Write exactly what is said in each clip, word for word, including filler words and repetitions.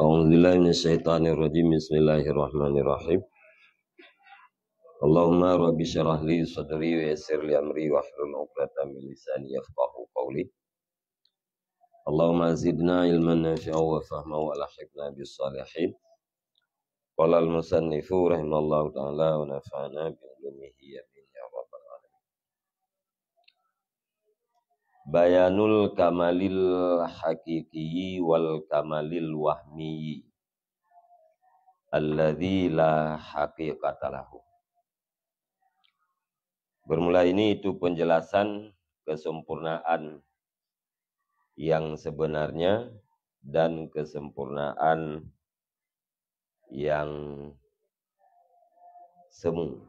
أعوذ بالله من الشيطان الرجيم. بسم الله الرحمن الرحيم. اللهم رب اشرح لي صدري ويسر لي أمري واحلل عقدة من لساني يفقهوا قولي. اللهم زدنا علما نافعا وفهما وألحقنا بالصالحين. قال المصنف رحمه الله تعالى ونفعنا بعلومه آمين يا رب العالمين. Bayanul kamalil haqiqi wal kamalil wahmi alladzi la haqiqata lahu. Bermula ini itu penjelasan kesempurnaan yang sebenarnya dan kesempurnaan yang semu.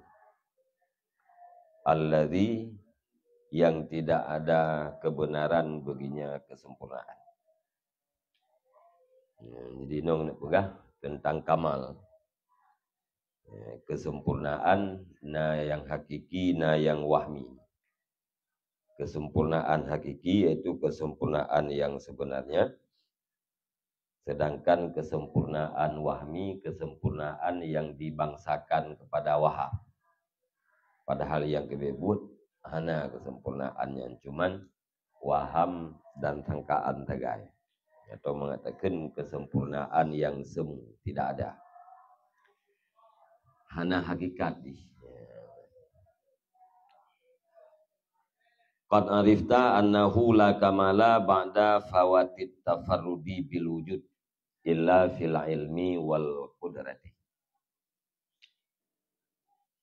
Alladzi, yang tidak ada kebenaran baginya kesempurnaan. Ya, jadi nong nak peugah tentang kamal. Ya, kesempurnaan na yang hakiki, na yang wahmi. Kesempurnaan hakiki yaitu kesempurnaan yang sebenarnya, sedangkan kesempurnaan wahmi, kesempurnaan yang dibangsakan kepada waham. Padahal nyang keubiet buet hana kesempurnaan nyan, cuman waham dan sangkaan sagai. Atau mengatakan kesempurnaan yang semu, tidak ada. Hana hakikat jih. Qad arifta annahu la kamala ba'da fawatit tafarrudi bil wujud illa fil ilmi wal qudrati.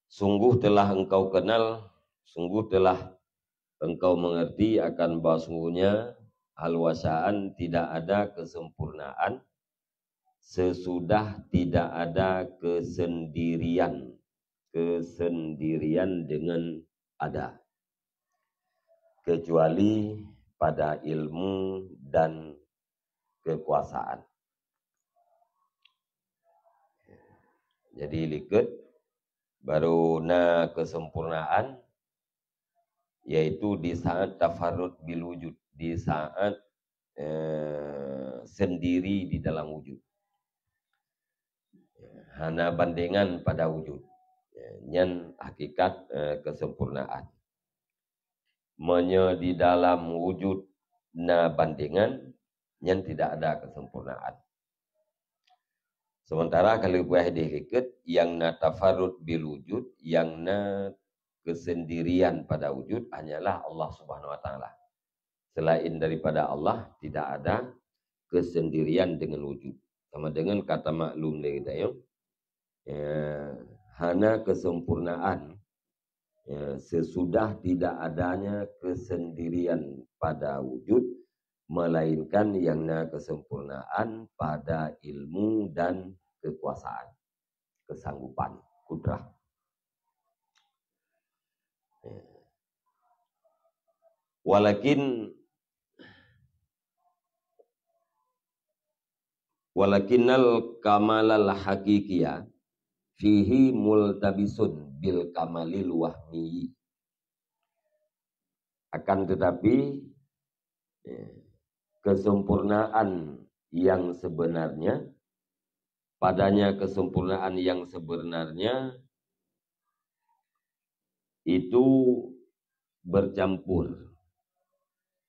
Sungguh telah engkau kenal, sungguh telah engkau mengerti akan bahwa sungguhnya hal wasaan tidak ada kesempurnaan sesudah tidak ada kesendirian, kesendirian dengan ada, kecuali pada ilmu dan kekuasaan. Jadi likot baru na kesempurnaan, yaitu di saat tafarrud bil wujud, di saat, eh, sendiri di dalam wujud. Hana bandengan pada wujud. Ya, nyan hakikat, eh, kesempurnaan. Meunyoe di dalam wujud na bandengan, nyan tidak ada kesempurnaan. Sementara kalau buah hadis likot, yang na tafarrud bil wujud, yang na kesendirian pada wujud hanyalah Allah Subhanahu wa Taala. Selain daripada Allah, tidak ada kesendirian dengan wujud. Sama dengan kata maklum lé kita, ya. Ya, hana kesempurnaan, ya, sesudah tidak adanya kesendirian pada wujud, melainkan yang na kesempurnaan pada ilmu dan kekuasaan, kesanggupan, kudrah. Ya. Walakin, walakinnal kamalal haqiqiyya fihi multabisun bil kamalil wahmi. Akan tetapi, ya, kesempurnaan yang sebenarnya, padanya kesempurnaan yang sebenarnya itu bercampur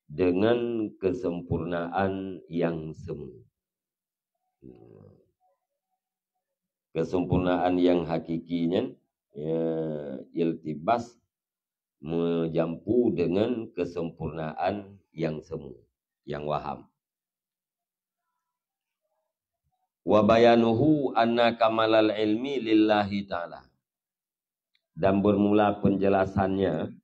dengan kesempurnaan yang semu. Kesempurnaan yang hakiki nyan, ya, iltibas meujampu dengan kesempurnaan yang semu, yang waham. Wa bayanuhu anna kamalal ilmi lillahi ta'ala. Dan bermula penjelasannya,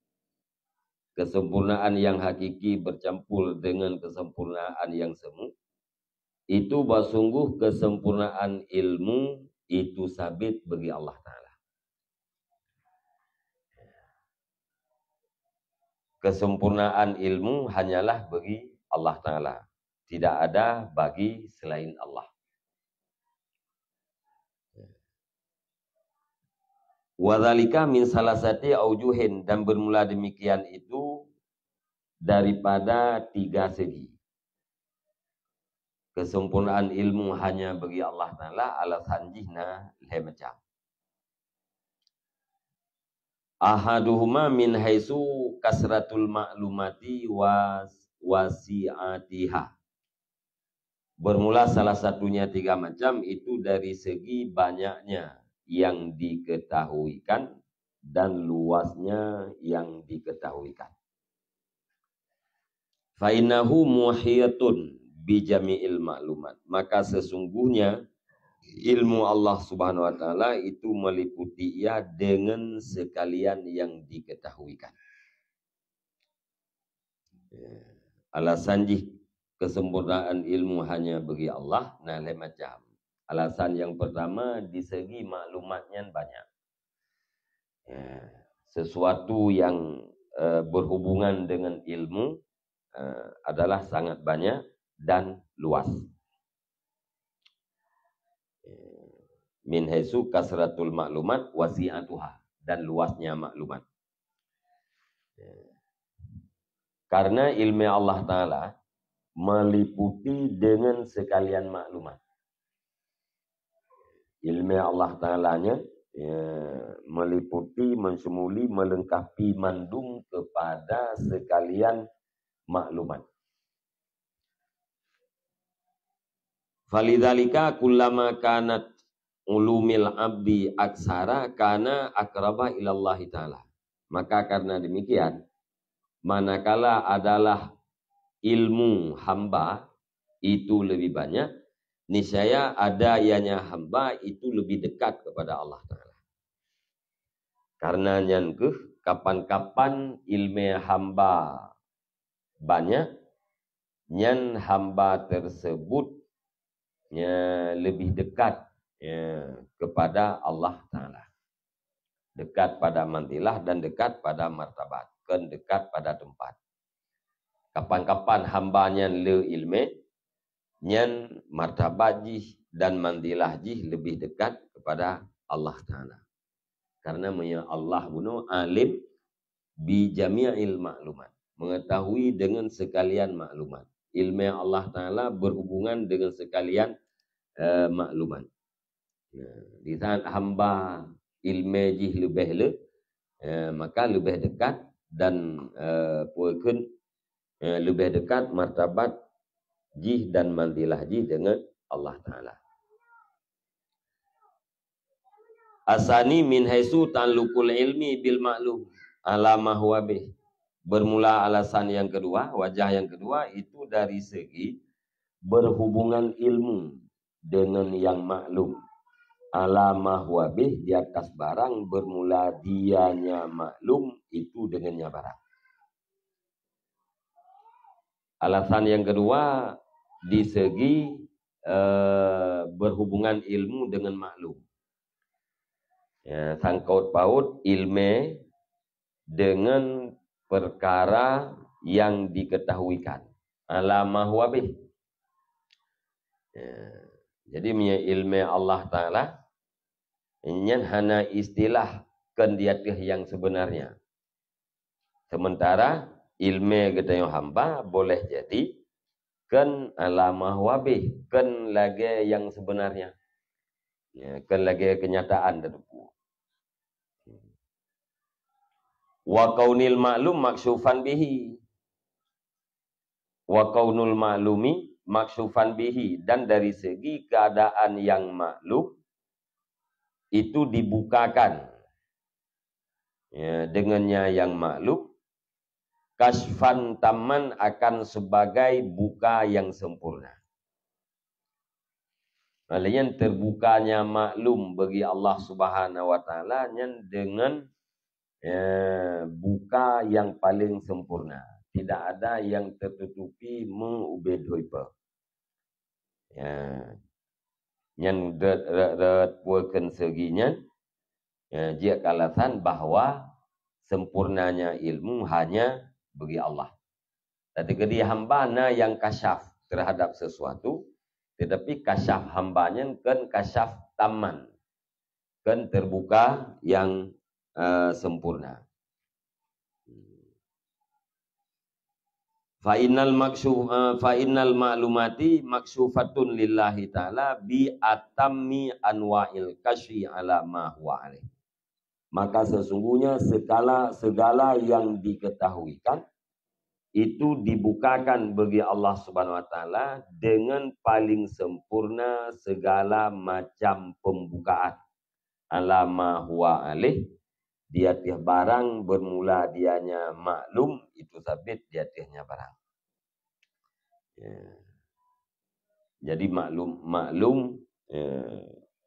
kesempurnaan yang hakiki bercampur dengan kesempurnaan yang semu, itu bahwa sungguh kesempurnaan ilmu itu sabit bagi Allah Ta'ala. Kesempurnaan ilmu hanyalah bagi Allah Ta'ala. Tidak ada bagi selain Allah. Wa dzalika min salasati aujuhin, dan bermula demikian itu daripada tiga segi. Kesempurnaan ilmu hanya bagi Allah Taala, alasan jih na lhèe macam. Ahaduhuma min haitsu kasratul ma'lumati wa wasi'atiha. Bermula salah satunya tiga macam itu dari segi banyaknya yang diketahuikan dan luasnya yang diketahuikan. Fa innahu muhitun bi jami'il ma'lumat. Maka sesungguhnya ilmu Allah Subhanahu wa Taala itu meliputi ia dengan sekalian yang diketahuikan. Ya. Alasan jih kesempurnaan ilmu hanya bagi Allah na lhèe macam. Alasan yang pertama, di segi maklumat nyan banyak. Ya. Sesuatu yang, eh, berhubungan dengan ilmu, eh, adalah sangat banyak dan luas. Min haitsu kasratul ma'lumat wasi'atuha, dan luasnya maklumat. Karena ilmu Allah Taala meliputi dengan sekalian maklumat. Ilmu Allah Taala nyan, ya, meliputi, mensyumuli, melengkapi mandum kepada sekalian maklumat. Falidzalika kullama kanat ulumil abdi aksara kana akraba ilallahi taala. Maka karena demikian, manakala adalah ilmu hamba itu lebih banyak, niscaya ada ianya hamba itu lebih dekat kepada Allah Taala. Karena nyan keuh kapan-kapan ilmu hamba banyak, nyan hamba tersebut, ya, lebih dekat, ya, kepada Allah Taala. Dekat pada manzilah dan dekat pada martabat, kon dekat pada tempat. Kapan-kapan hamba nyan le ilmu, nyan martabat jih dan manzilah jih lebih dekat kepada Allah Taala. Karena meunyoe Allah bunoe alim bi jami'il maklumat, mengetahui dengan sekalian maklumat. Ilmu Allah Taala berhubungan dengan sekalian, eh, maklumat. Nah, di saat hamba ilmu jih leubeh le, eh, maka leubeh dekat dan, eh, peue kheun, eh, leubeh dekat martabat jih dan manzilah jih dengan Allah Taala. Asani min haitsu ta'alluqul ilmi bil ma'lum ala ma huwa bih. Bermula alasan yang kedua, wajah yang kedua itu dari segi berhubungan ilmu dengan yang maklum. Ala ma huwa bih, di atas barang, bermula dianya maklum itu dengannya barang. Alasan yang kedua, di segi, eh, berhubungan ilmu dengan maklum. Ya, sangkot paut ilmu dengan perkara yang diketahuikan. Ala ma huwa bih. Ya. Jadi, meunyoe ilmu Allah Taala, nyan hana istilah kon di ateueh yang sebenarnya. Sementara ilmu geutanyoe hamba boleh jadi kon ala ma huwa bih, kon lagée yang sebenarnya. Ya, kon lagée kenyataan teuteupeue. Wa kaunil maklum maksyufan bihi. Wa kaunul maklumi maksyufan bihi. Dan dari segi keadaan yang maklum, itu dibukakan, ya, dengannya yang maklum, kasyfan tamman, akan sebagai buka yang sempurna. Oleh nyan, terbukanya maklum bagi Allah Subhanahu wa Taala nyan dengan, eh, buka yang paling sempurna. Tidak ada yang tertutupi meu ubé dhoe peuh. Ya. Nyan rot, rot, rot peue kheun seugi nyan, ya, jeuet keu alasan bahwa sempurnanya ilmu hanya bagi Allah. Teukeudi hamba na nyang kasyaf terhadap sesuatu, tetapi kasyaf hamba nyan kon kasyaf tamman, kon terbuka yang, eh, sempurna. Fa innal maksyuf-, eh, fa innal ma'lumati maksyufatun lillahi ta'ala bi atammi anwa'il kasyfi ala ma huwa alaih. Maka sesungguhnya segala, segala yang diketahuikan itu dibukakan bagi Allah Subhanahu wa Taala dengan paling sempurna segala macam pembukaan. Ala ma huwa alaih, di ateueh barang bermula dianya maklum, itu sabit di ateuehnya barang. Ya. Jadi maklum, maklum, ya,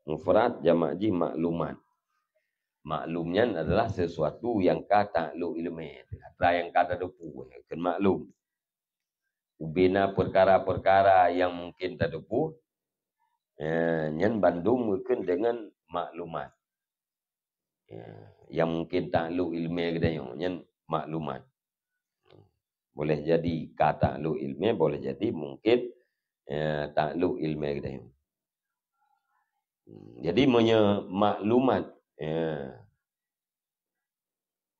mufrad, jamak jih maklumat. Maklum nyan adalah sesuatu nyang ka taklok ileumé, atra nyang ka tateupeue, kheun maklum. Ubena perkara-perkara nyang mungkin tateupeue, ya, nyan bandum geukheun deungon maklumat. Ya, nyang mungkin taklok ileumé geutanyoe, nyan maklumat. Boleh jadi ka taklok ileumé, boleh jadi mungkin, ya, taklok ileumé geutanyoe. Hmm, jadi meunyoe maklumat, ya,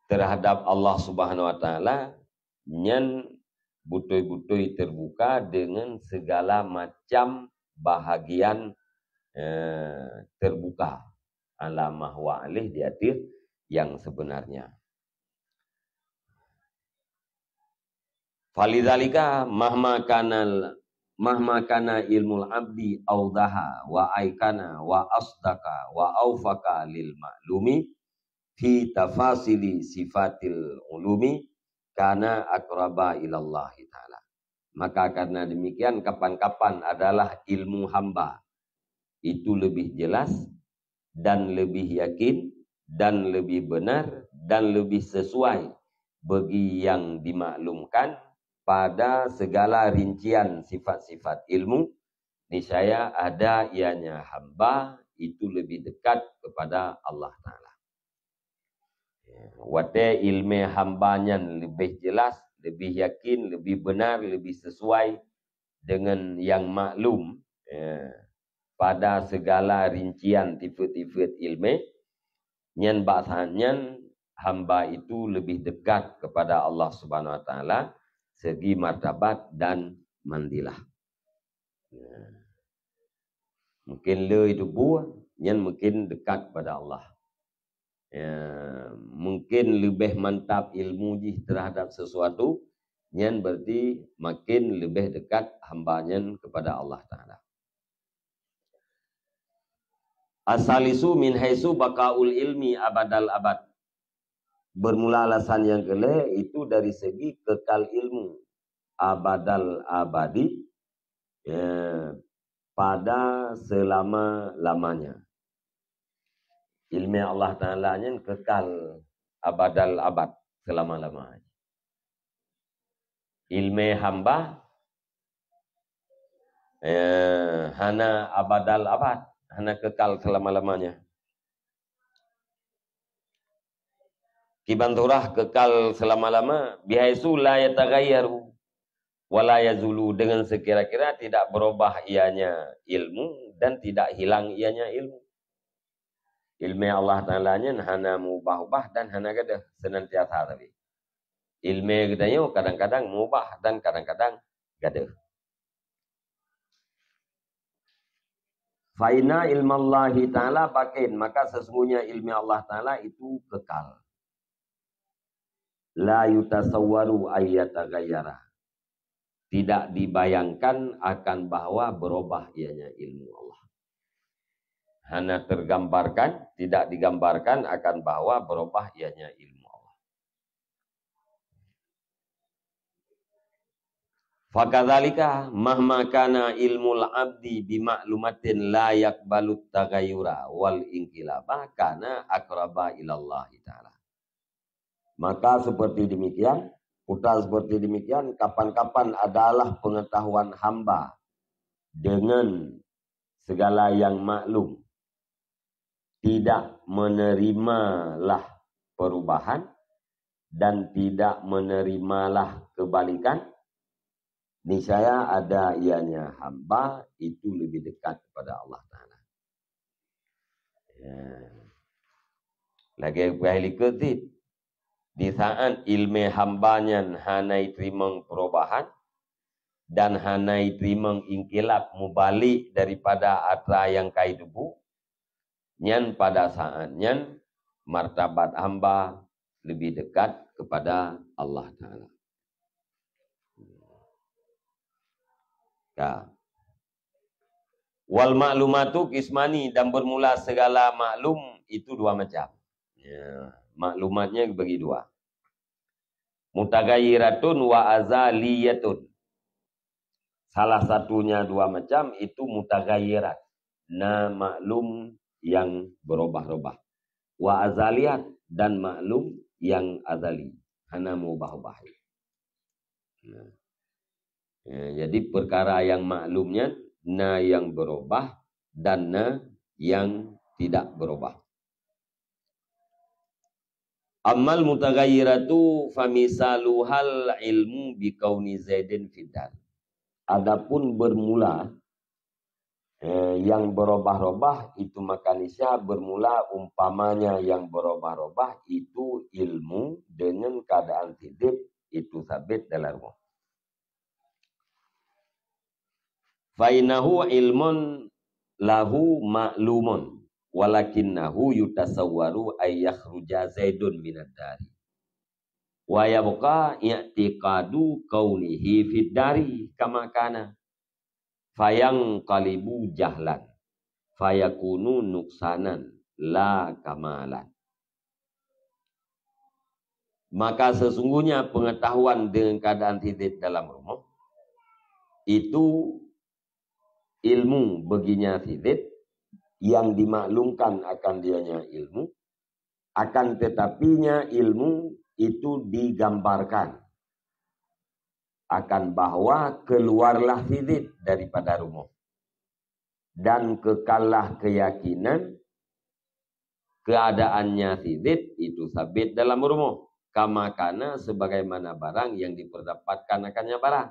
terhadap Allah Subhanahu wa Taala, nyan beutôi-beutôi terbuka dengan segala macam bahagian, eh, terbuka. Ala ma huwa alaih, di ateueh yang sebenarnya. Falidzalika mahma kanal, mahma kana ilmul abdi audaha wa aikana wa asdaqa wa aufaka lil maklumi fi tafasili sifatil ulumi kana akraba ilallahi ta'ala. Maka karena demikian, kapan-kapan adalah ilmu hamba itu lebih jelas dan lebih yakin dan lebih benar dan lebih sesuai bagi yang dimaklumkan pada segala rincian sifat-sifat ilmu, niscaya ada ianya hamba itu lebih dekat kepada Allah Ta'ala. Ya, watée ileumé hamba nyan leubeh jeulaih, leubeh yakin, leubeh beunar, leubeh sisuai deungon nyang maklum, ya, pada sigala rincian tifeuet-tifeuet ileumé, nyan bak saát nyan hamba itu leubeh dekat keupada Allah Subhanahu Wa Taala segi martabat dan manzilah. Ya. Mungkin le itu buah, nyan mungkin dekat pada Allah. Ya, mungkin leubeh mantap ilmu jih terhadap sesuatu, nyan berarti makin leubeh dekat hamba nyan kepada Allah Taala. Asalisu min haitsu baqaul ilmi abadal abad. Bermula alasan yang keulhée itu dari segi kekal ilmu abadal abadi, ya, pada selama-lamanya. Ileumé Allah Taala nyan kekal abadal abad, selama-lamanya. Ileumé hamba, eh, hana abadal abad, hana kekal selama-lamanya. Kiban surah kekal selama-lama, bihaitsu la yataghayyaru wa la yazulu, dengan sekira-kira tidak berubah ianya ilmu dan tidak hilang ianya ilmu. Ileumé Allah Taala nyan hana meubah-ubah dan hana gadôh, senantiasa tapi. Ileumé geutanyoe kadang-kadang meubah dan kadang-kadang gadôh. Fa inna ilmallahi ta'ala baqin, maka sesungguhnya ilmu Allah Taala itu kekal. La yutasawwaru ayyataghayyara. Tidak dibayangkan akan bahwa berubah ianya ilmu Allah. Hana tergambarkan, tidak digambarkan akan bahwa berubah ianya ilmu Allah. Fakadzalika mahma kana ilmul abdi bima'lumatin la yaqbalut taghayyura wal inqilaba kana aqraba ilallahi ta'ala. Maka seperti demikian, putar seperti demikian, kapan-kapan adalah pengetahuan hamba dengan segala yang maklum, tidak menerimalah perubahan dan tidak menerimalah kebalikan, niscaya ada ianya hamba itu lebih dekat kepada Allah Taala. Ya. Lagée peugah likot cit. Di saat ileumé hamba nyan hana jiteurimong peurubahan dan hana jiteurimong inqilab mubalek daripada atra nyang ka jiteupeue, nyan pada saat nyan martabat hamba leubeh dekat keupada Allah Taala. Ka. Wal ma'lumatu qismani, dan bermula segala maklum itu dua macam. Ya, maklumatnya bagi dua. Mutaghayyiratun wa azaliyatun. Salah satunya dua macam itu mutaghayyirat. Na maklum yang berubah-ubah. Wa azaliyat, dan maklum yang azali. Hana mengubah-ubah. Nah. Ya, jadi perkara yang maklum nyan na yang berubah dan na yang tidak berubah. Ammal mutaghayyiratu famisaluhal ilmu bikauni Zaidin fid dar. Adapun bermula, eh, yang berubah-ubah itu, maka niscaya bermula umpamanya yang berubah-ubah itu ilmu dengan keadaan si Zaid itu sabit dalam rumoh. Fa innahu ilmun lahu ma'lumun, walakinnahu yutasawwaru ay yakhruja Zaidun minad dari. Wa yabqa i'tiqadu kaunihi fid dari kama kana. Fayanqalibu jahlan. Fayakunu nuqsanan la kamalan. Maka sesungguhnya pengetahuan dengan keadaan si Zaid dalam rumoh, itu ilmu baginya si Zaid yang dimaklumkan akan dianya ilmu, akan tetapinya ilmu itu digambarkan akan bahwa keluarlah si Zaid daripada rumoh. Dan kekallah keyakinan keadaannya si Zaid itu sabit dalam rumoh. Kama kana, sebagaimana barang yang diperdapatkan akannya barang.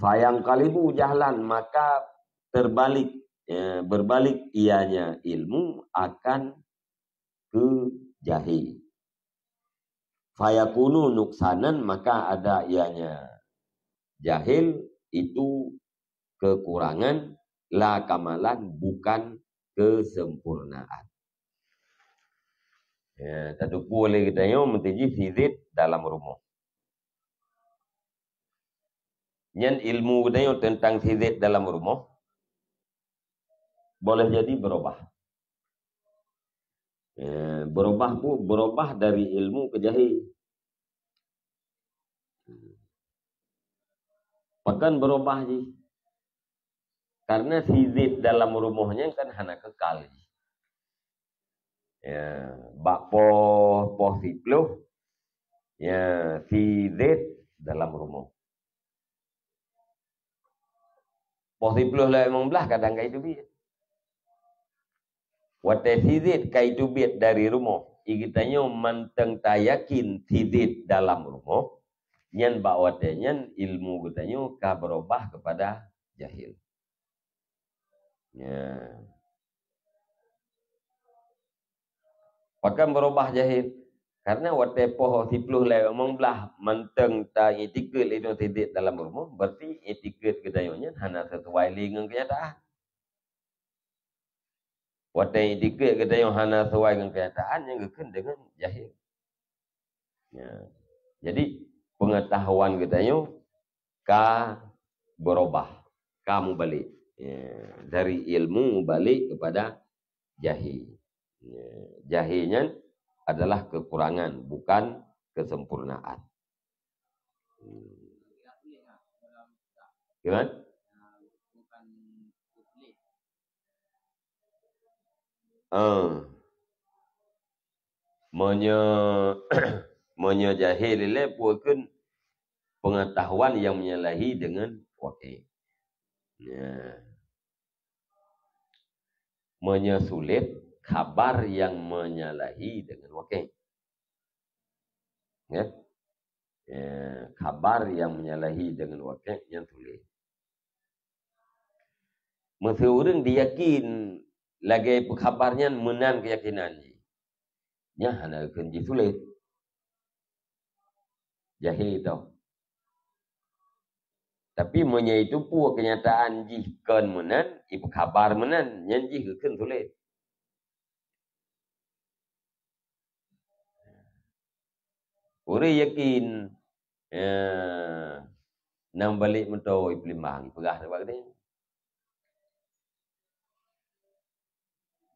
Fayanqalibu jahlan, maka terbalik, ya, berbalik ianya ilmu akan ke jahil. Fayakunu nuqsanan, maka ada ianya jahil itu kekurangan, la kamalan, bukan kesempurnaan. Ya, tateupeue lé geutanyoe meuntijih si Zaid dalam rumoh. Nyan ilmu geutanyoe teuntang si Zaid dalam rumoh boleh jadi berubah. Ya, berubah pu-, berubah dari ilmu ke jahil. Pakon berubah jih? Karena si Zaid dalam rumoh nyan kan hana kekal jih. Ya, bak poh, poh siplôh, ya, si Zaid dalam rumoh. Poh siplôh lewat limong blah kadang ka jiteubiet. Watée si Zaid ka jiteubiet dari rumoh, i geutanyoe mantong tayakin si Zaid dalam rumoh, nyan bak watée nyan ilmu geutanyoe ka berubah kepada jahil. Ya. Pakon berubah jahil? Karena watée poh siplôh lewat limong blah mantong ta-itikeuet lé droe si Zaid dalam rumoh, berarti itikeuet geutanyoe nyan hana sesuai lé ngon kenyataan. Watée itikeuet geutanyoe hana sesuai ngon kenyataan, nyan geukheun deungon jahil. Ya. Jadi, pengetahuan geutanyoe ka berubah, ka mubalek. Ya. Dari ilmu mubalek kepada jahil. Ya. Jahil nyan adalah kekurangan, bukan kesempurnaan. Hmm. Gimana? Meunyoe, meunyoe jahil ilée peue kheun pengetahuan yang menyalahi dengan wakil. Ya. Meunyoe sulet, khabar yang menyalahi dengan wakil. Ya. Ya, khabar yang menyalahi dengan wakil nyan sulet. Meuseu ureuëng diyakin lagée peukhabar nyan meunan keuyakinan jih, nyan hana kheun jisulet. Jahé toh. Tapi meunyoe itu peue kenyataan jih kon meunan, ipeukhabar meunan, nyan jih geukheun sulet. Ureuëng yakin, eh, nam balek meuto ipeulimbang, ipeugah bak geutanyoe.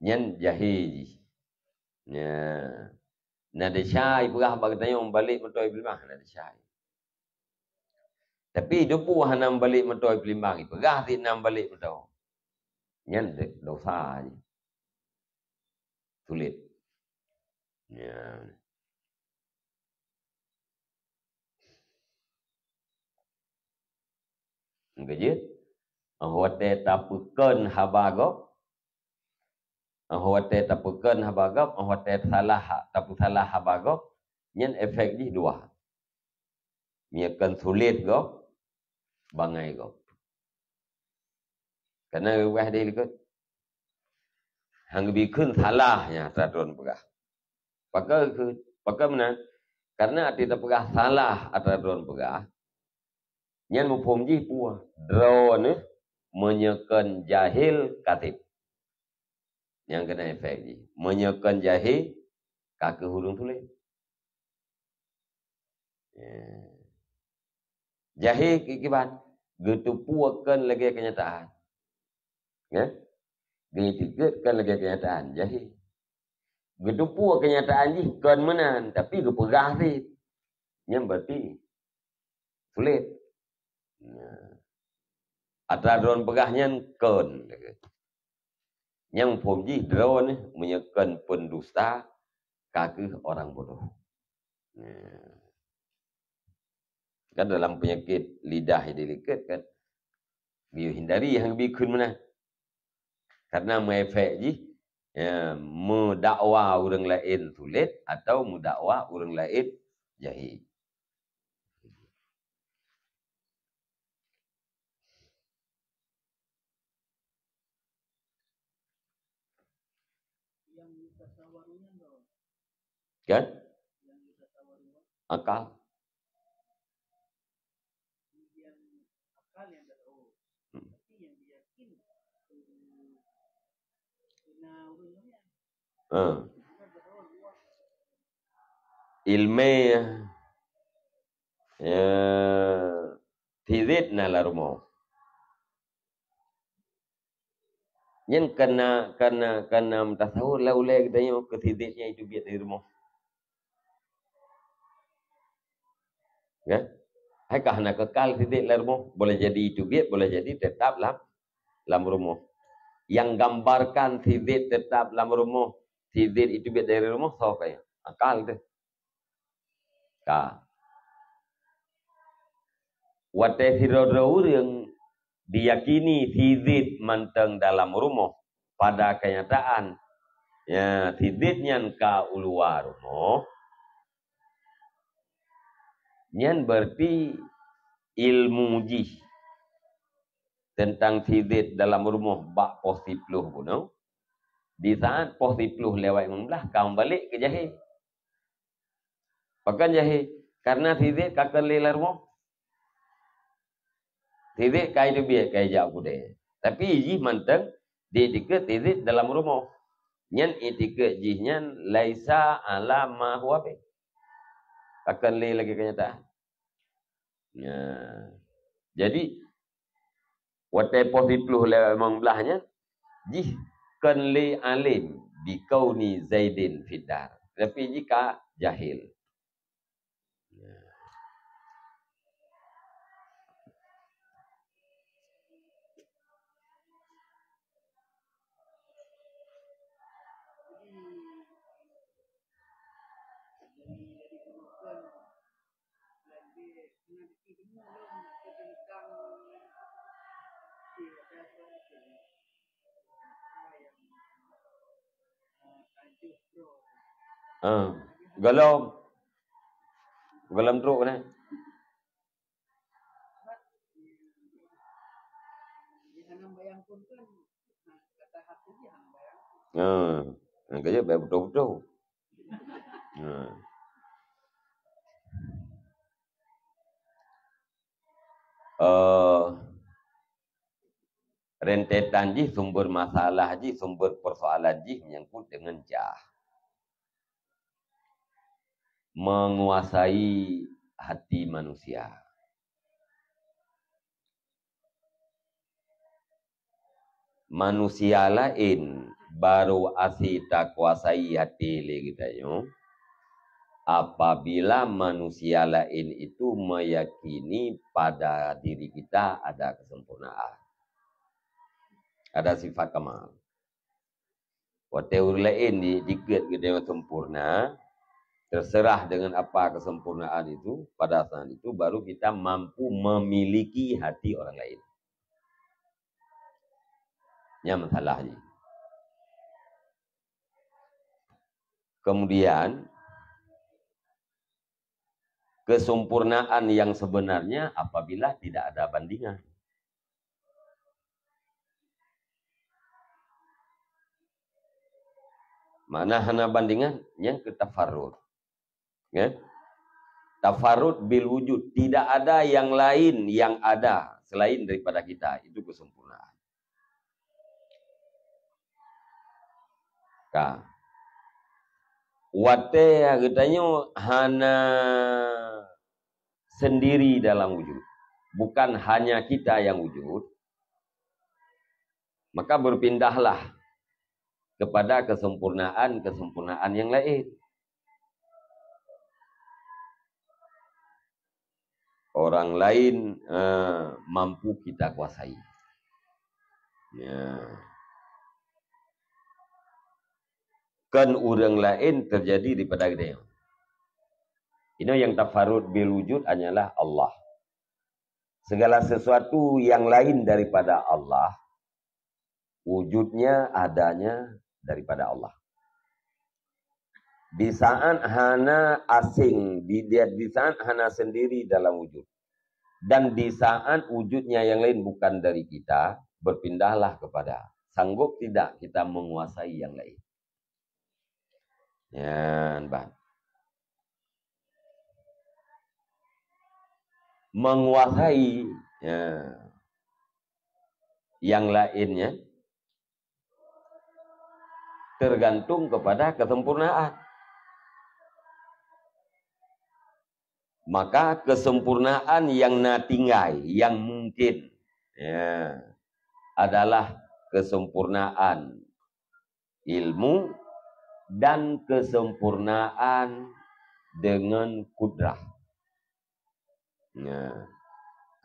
Nyan jahé jih. Nya. Na desya ipeugah bak geutanyoe balek meuto ipeulimbang, na desya. Tapi deuh buah nam balek meuto ipeulimbang, ipeugah sit nam balek meuto. Nyan de-, dosa jih. Sulet. Nya. Keujeuet, óh watée tapeukon haba gob, óh watée tapeukon haba gob, óh watée salah, tapeusalah haba gob, nyan efek jih dua. Meunyoe kon sulet gob, bangai gob. Karena geupeugah di likot. Han geubri kheun salah nyan atra droe peugah. Pakon kheun, pakon meunan? Karena até tapeugah salah atra droe peugah, nyan muphom jih peue? Droeneuh meunyoe kon jahil ka treb. Nyang keunan efek jih. Meunyoe kon jahé, ka keuh ureuëng tuléh. Ya. Jahé ki-, kiban, geuteupeue kon lagée kenyataan. Ya? Geuteupeue kon lagée kenyataan, jahé. Geuteupeue kenyataan jih kon meunan, tapi geupeugah sit. Nyan berarti sulet. Nah. Atra droe peugah nyan kon. Nyang muphom jih droe meunyoe kon pendusta, ka keuh orang bodoh. Nah. Kan dalam penyakit lidah di likot kan. Bieu hindari han geubri kheun meunan. Karena meuefek jih, ya, meudakwa ureuëng laén sulet atau meudakwa ureuëng laén jahé. Kan? Akal. Hmm. Ha. Ilmé, ya, siziet na lam rumoh. Nyan kana, kana, kana meutasawur lam ulée geutanyoe keu siziet nyang iteubiet dari rumoh. Ya? Hai ka hana kekal siziet lam rumoh, boleh jadi iteubiet, boleh jadi tetap lam, lam rumoh. Yang gambarkan siziet tetap lam rumoh, siziet iteubiet dari rumoh, soe kaya? Akal teuh. Ka. Watée sidroe-droe ureuëng diyakini siziet mantong dalam rumoh, pada kenyataan, ya, siziet nyan ka u luwa rumoh, nyan berarti ilmu jih teuntang siziet dalam rumoh bak poh siploh bunoe, di saat poh siploh lewat limong blaih ka meubalek keu jahé. Pakon jahé? Karena siziet ka kon lé lam rumoh. Siziet ka iteubiet ka ijak u keudée. Tapi jih mantong di itikeuet siziet dalam rumoh. Nyan itikeuet jih nyan laisa ala ma huwa bih. Ka kon lé lagée kenyataan. Nah. Jadi, watée poh siploh lewat limong blaih nyan, jih kon lé além bikauni Zaidin fid dar. Tapi jih ka jahil. Ah, gohlom. Gohlom trok nyan. Ah, nyang keu jeuet bèk beutôi-beutôi. Ah. eh, rentetan jih, sumber masalah jih, sumber persoalan jih menyangkut dengan jah. Menguasai hati manusia. Manusia laén baru asi takuasai hati lé geutanyoe apabila manusia laén itu meyakini pada diri kita ada kesempurnaan, ada sifat kamal. Watée ureuëng laén di-, dikeue geutanyoe sempurna, terserah dengan apa kesempurnaan itu, pada saat itu baru kita mampu memiliki hati orang lain. Nyan masalah jih. Kemudian, kesempurnaan yang sebenarnya apabila tidak ada bandingan. Makna hana bandingan, nyan keu tafarud. Ya? Tafarud bil wujud, tidak ada yang lain yang ada selain daripada kita. Itu kesempurnaan. Ka. Watée geutanyoe hana sendiri dalam wujud, bukan hanya kita yang wujud, maka berpindahlah kepada kesempurnaan-kesempurnaan yang lain. Orang lain, eh, mampu kita kuasai. Ya. Kan ureuëng laén terjadi daripada geutanyoe. Inoe nyang tafarud bil wujud hanyalah Allah. Segala sesuatu yang lain daripada Allah, wujudnya, adanya daripada Allah. Di saat hana asing, di, di, di saat hana sendiri dalam wujud, dan di saat wujudnya yang lain bukan dari kita, berpindahlah kepada, sanggup tidak kita menguasai yang lain? Nyan ban. Menguasai, ya, yang lainnya tergantung kepada kesempurnaan. Maka kesempurnaan yang na tinggai, yang mungkin, ya, adalah kesempurnaan ilmu dan kesempurnaan dengan kudrah. Nah,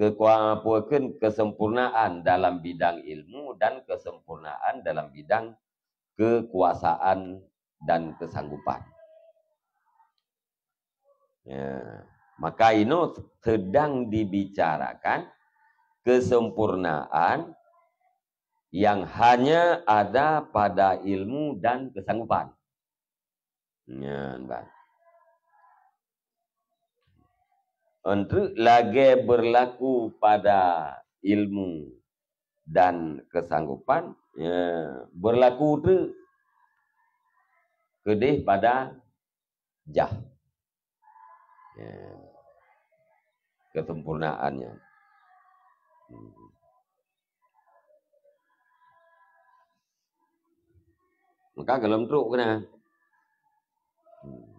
kekua-, apa kheun, kesempurnaan dalam bidang ilmu dan kesempurnaan dalam bidang kekuasaan dan kesanggupan. Ya, maka inoe sedang dibicarakan kesempurnaan yang hanya ada pada ilmu dan kesanggupan. Nyan ban. Untuk lagée berlaku pada ilmu dan kesanggupan, ya, berlaku tu keudeh pada jah. Ya. Kesempurnaannya. Hmm. Maka golom trok keunan. Hmm.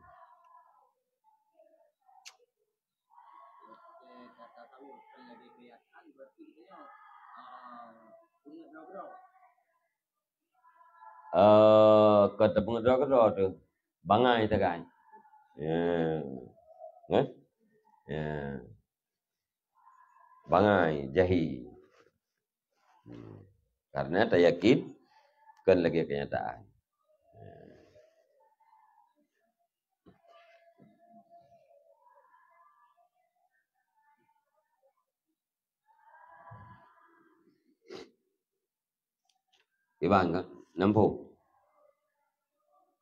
Eh, ka teupeue droe-droe tu. Bangai tagai. Ya. Eh? Ya. Bangai, jahil. Hmm. Karena tayakin kon lagée kenyataan. Ya. Iban ka? Nampu.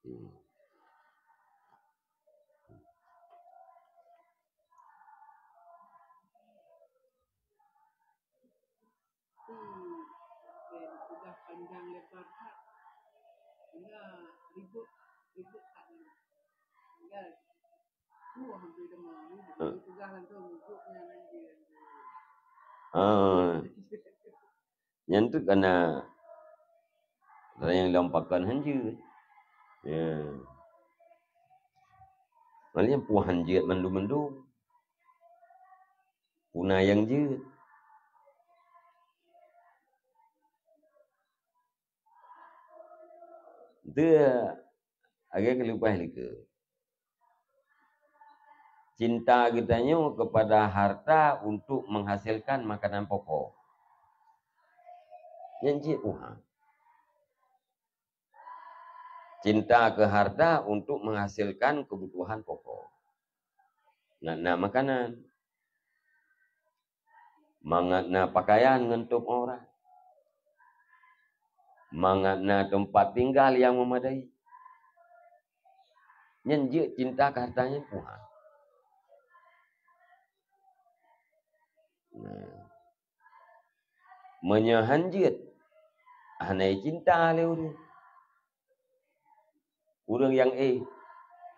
Hmm. Hmm. Oke, tugas panjang lebar that. Hingga ribut, ribut that. Hingga, uh, hampir demam. Tugas langsung ribut dengan dia. Ha. Nyan tu kana nyang lom pakon hanjeuet. Ya. Malah nyan peue hanjeuet mandum-mandum. Peue na nyang jeuet. Dia agak kelupas lika. Cinta geutanyoe kepada harta untuk menghasilkan makanan pokok. Nyan cit Tuhan. Cinta ke harta untuk menghasilkan kebutuhan pokok. Nak na makanan. Mangat na pakaian ngon tôb aurat. Mangat na teumpat tinggal nyang meumadai. Nyan jeuet cinta keu harta nyan Tuhan. Nah. Meunyoe han jeuet, hana cinta lé ureuëng. Ureuëng nyang éh,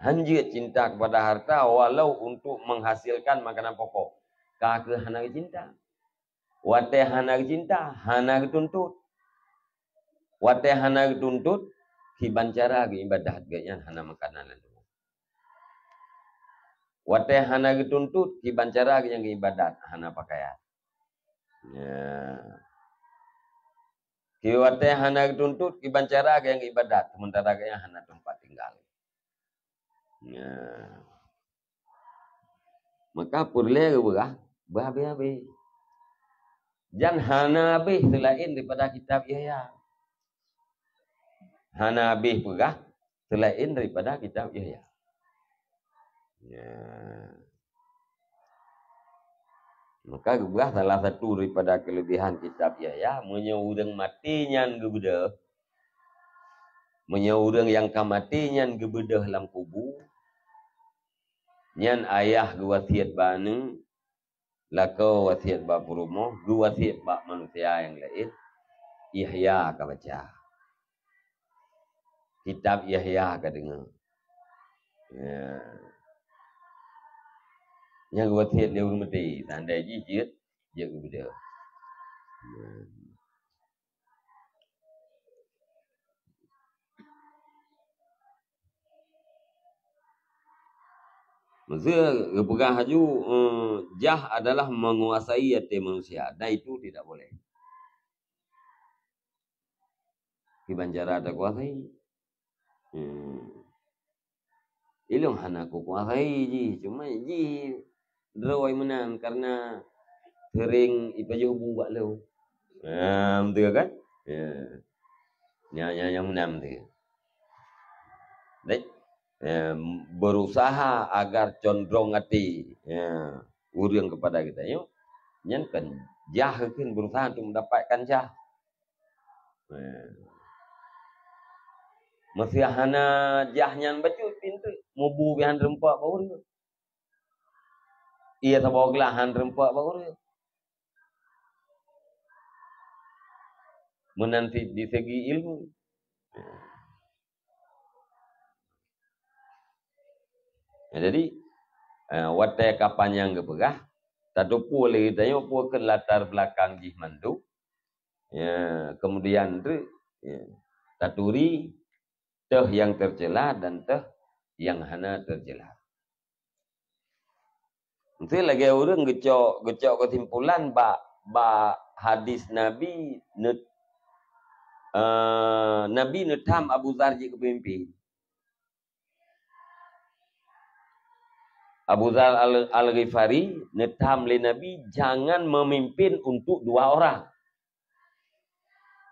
han jeuet cinta kepada harta walau untuk menghasilkan makanan pokok. Ka keuh hana geucinta. Watée hana geucinta, hana geutuntot. Watée hana geutuntot, kiban cara geuibadat geuh nyan hana makanan lam tuboh. Watée hana geutuntot, kiban cara geuh nyan geuibadat hana pakaian. Ya. Kiban watée hana geutuntot, kiban cara geuh nyan geuibadat, sementara geuh nyan hana teumpat tinggal. Ya. Maka peureulée geubeurah beuhabéh-habéh. Jan hana habéh seulaén daripada kitab Yahya. Hana habéh peurah seulaén daripada kitab Yahya. Ya. Maka geubeurah salah satu daripada keulebihan kitab Yahya, meunyoe ureuëng maté nyan geubeudôh, meunyoe ureuëng nyang ka maté nyan geubeudôh lam kubu, nyan ayah geuwasiet bak aneuëk, lakoe wasiet bak peurumoh, geuwasiet bak manusia nyang laén, Yahya ka baca. Kitab Yahya ka deungoe. Ya. Nyang geuwasiet lé ureuëng maté, tandai jih jeuet, jeuet geubeudôh. Ya. Maksudnya, geupeugah laju, eh, jah adalah menguasai até manusia. Dan itu tidak boleh. Kiban cara takuasai. Hmm. Ilong hana kukuasai jih, cuma jih droe meunan karena sering ipajoh bu bak lôn. Ha, beutôi kan? Ya. Nya, nya, nyang meunan beutôi. Dek, ya, berusaha agar condrong hati, ya, ureuëng kepada kita, yuk. Nyan kan jah kan berusaha untuk mendapatkan jah. Ya. Meusé hana jah nyan bacut pintoe, mubu pih han teureumpok bak ureuëng. Iya saboh glah han teureumpok bak ureuëng. Meunan cit di segi ilmu. Nah, jadi, eh, watée ka panyang geupeugah, tateupeue lé geutanyoe peue keu latar belakang jih mandum. Ya, kemudian tu, ya, taturi teuh nyang teucela dan teuh nyang hana teucela. Meusti lagée ureuëng geucok, geucok keusimpulan bak, bak hadis Nabi neut-, eh, Nabi neutham Abu Dzar jeuet keu peumimpin. Abu Dzar Al-, Al-Ghifari neutham lé Nabi jangan memimpin untuk dua orang.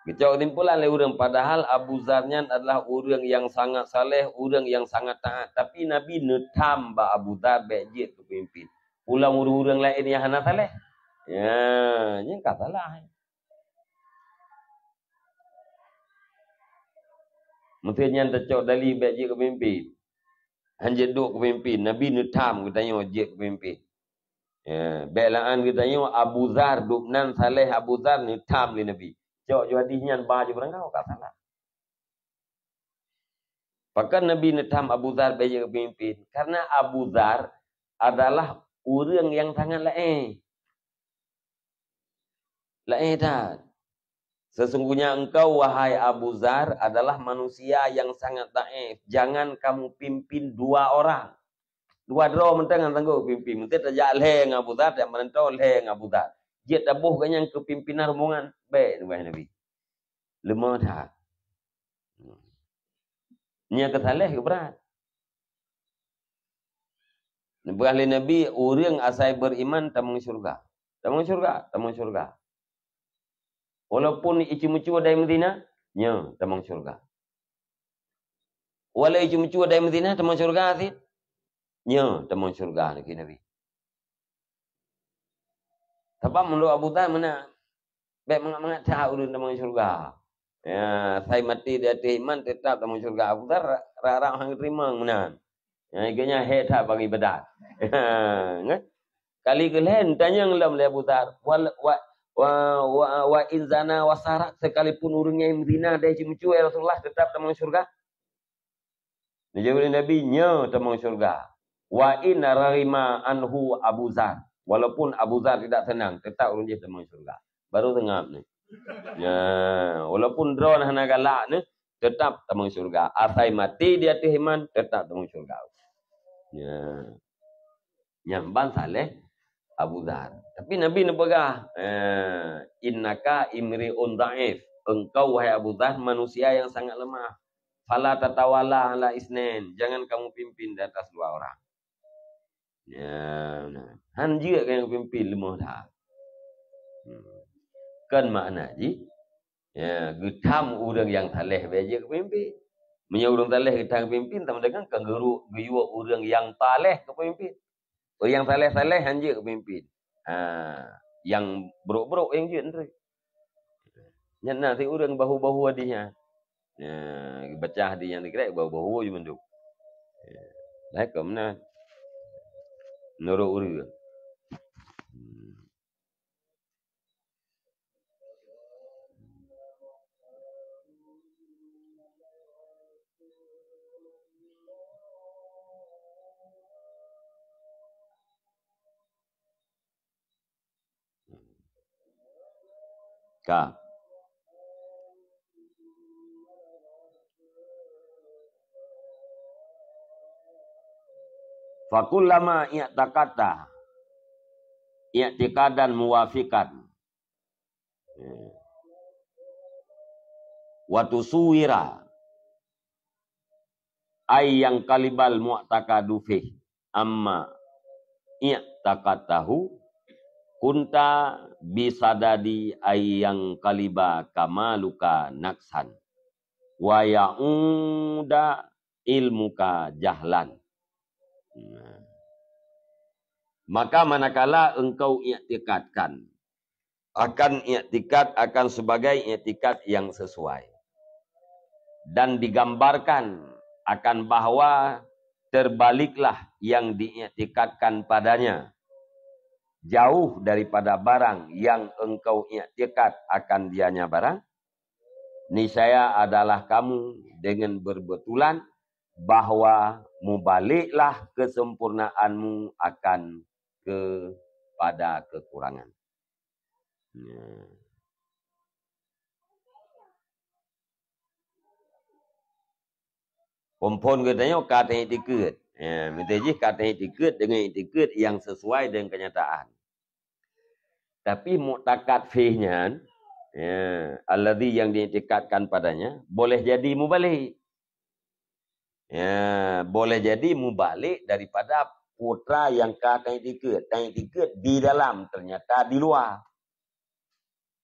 Geucok keusimpulan lé ureuëng, padahal Abu Dzar nyan adalah ureuëng nyang sangat saleh, ureuëng nyang sangat taát. Tapi Nabi neutham bak Abu Dzar bék jeuet keu peumimpin. Pulang ureuëng-ureuëng laén nyang hana saleh. Ya, nyan ka salah. Meusti nyan tacok dali bék jeuet keu peumimpin. Han jeuet duek keu peumimpin, Nabi neutham geutanyoe jeuet keu peumimpin. Ya, bék la'an geutanyoe Abu Dzar, dubnan saleh Abu Dzar neutham lé Nabi. Cok ju hadis nyan ba ju beurangkau ka salah. Pakon Nabi neutham Abu Dzar bék jeuet keu peumimpin? Karena Abu Dzar adalah ureuëng nyang sangat laén. Laén that. Sesungguhnya engkau, wahai Abu Dzar, adalah manusia yang sangat dhaif. Jangan kamu pimpin dua orang. Dua droe mantong nyang sanggob pimpin. Mungken tajak lhèe ngon Abu Dzar, tajak meuranto lhèe ngon Abu Dzar. Jeuet taboh gobnyan keu pimpinan rombongan. Bèk, neupeugah Nabi. Leumah that. Nyan keu saleh keu brat. Neupeugah lé Nabi, ureueng asai beriman tamong syurga. Tamong syurga, tamong syurga. Walaupun iceumeucue dan meuzina, nyo tamong syurga. Walau iceumeucue dan meuzina, tamong syurga cit. Nyo tamong syurga, kheun Nabi. Sabab meunurot Abu Dzar meunan, bèk mangat-mangat that ureueng tamong syurga. Ya, asai maté di ateueh iman, teutap tamong syurga. Abu Dzar ra-, rab-rab han geuteurimong meunan. Ya, gobnyan hék that bak ibadat. Kan? Kali keulhèe tanyong lom lé Abu Dzar, "Wal-, wa, wa, wa, wa in zana wa saraq, sekalipun ureueng nyang meuzina dan iceumeucue, ya Rasulullah, teutap tamong syurga?" Neujaweueb lé Nabi, "Nyo tamong syurga. Wa in raghima anhu Abu Dzar." Walaupun Abu Dzar tidak senang, teutap ureueng jih tamong syurga. Baru seungab nyoe. Ya, walaupun droeneuh hana galak nyoe, teutap tamong syurga. Asai maté di ateueh iman, teutap tamong syurga. Ya. Nyan ban saleh Abu Dzar. Tapi Nabi neupeugah, eh, "Innaka imri'un dhaif." Engkau, wahai Abu Dzar, manusia yang sangat lemah. "Fala tatawalla ala isnain." Jangan kamu pimpin di atas dua orang. Ya, nah. Han jeuet keu nyang pimpin, leumah that. Hmm. Kan makna jih, ya, geutham ureueng nyang saleh bèk jeuet keu peumimpin. Meunyoe ureueng saleh geutham keu peumimpin, sama dengan ka geuru-, geuyue ureueng nyang saleh keu peumimpin. Ureueng nyang saleh-saleh han jeuet keu peumimpin. Ha, nyang brok-brok nyang jeuet nyan. Nyan na sit ureueng bahu-bahu hadih nyan. Ya, baca hadih nyang dikrek bahu-bahu jih mandum. Ya. Lah, keu meunan. Meunurot ureueng. Hmm. Ka. Fakullama i'taqadta i'tiqadan muwafiqan, wa tusuwira ay yanqalibal mu'taqadu fih amma i'taqadtahu, kunta bisadadi ay yanqaliba kamaluka naqsan, wa ya'uda ilmuka jahlan. Nah. Maka manakala engkau iktikadkan akan iktikad akan sebagai iktikad yang sesuai, dan digambarkan akan bahwa terbaliklah yang diiktikadkan padanya, jauh daripada barang yang engkau iktikad akan dianya barang, niscaya adalah kamu dengan berbetulan bahwa mubaliklah kesempurnaanmu akan kepada kekurangan. Ya. Phon-phon geutanyoe ka taiktikeuet. Ya, meuteujih ka taiktikeuet dengan iktikeuet yang sesuai dengan kenyataan. Tapi muktakad fih nyan, ya, alladzi yang diiktikadkan padanya, boleh jadi mubalik. Ya, boleh jadi mubalik daripada putra yang ka taiktikeuet. Taiktikeuet di dalam, ternyata di luar.